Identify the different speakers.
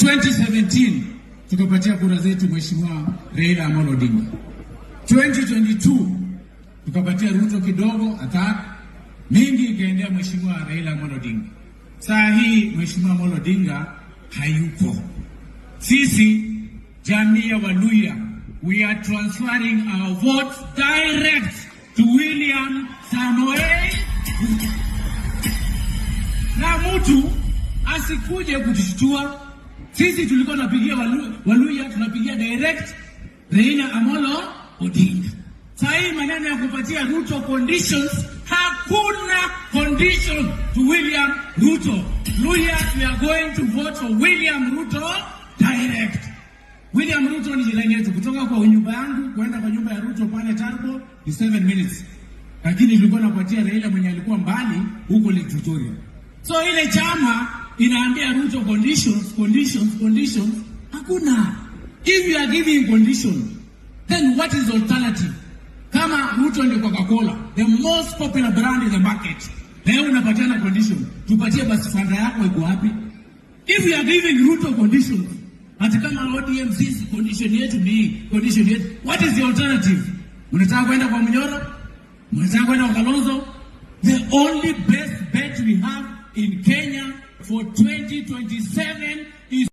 Speaker 1: 2017 tukapatia kura zetu Mheshimiwa Raila Amolo Odinga. 2022 tukapatia Ruto kidogo attack mingi ikaendea Mheshimiwa Raila Amolo Odinga. Saa hii Mheshimiwa Amolo Odinga hayuko. Sisi jamii ya Waluhya, we are transferring our votes direct to William Samoei Ruto. Na mtu asikuje kutushtua. Sisi tulikuwa tunapigia Waluhya, tunapigia direct Raila Amolo Odinga. Saa hii maneno ya kupatia Ruto conditions, hakuna condition to William Ruto. Luhya, we are going to vote for William Ruto direct. William Ruto ni jirani yetu, kutoka kwa nyumba yangu kwenda kwa nyumba ya Ruto pale Turbo ni 7 minutes, lakini tulikuwa napatia Raila mwenye alikuwa mbali huko Lake Victoria. So ile chama inaambia Ruto conditions, conditions, conditions, hakuna. If you are giving condition, then what is the alternative? Kama Ruto ndio Coca-Cola, the most popular brand in the market, leo unapatiana condition, tupatie basi funda yako iko wapi? If you are giving Ruto conditions, ati kama ODM sisi condition yetu ni hii, condition yetu, what is the alternative? Mnataka kwenda kwa Mnyoro? Mnataka kwenda kwa Kalonzo? The only best bet we have in Kenya for 2027 is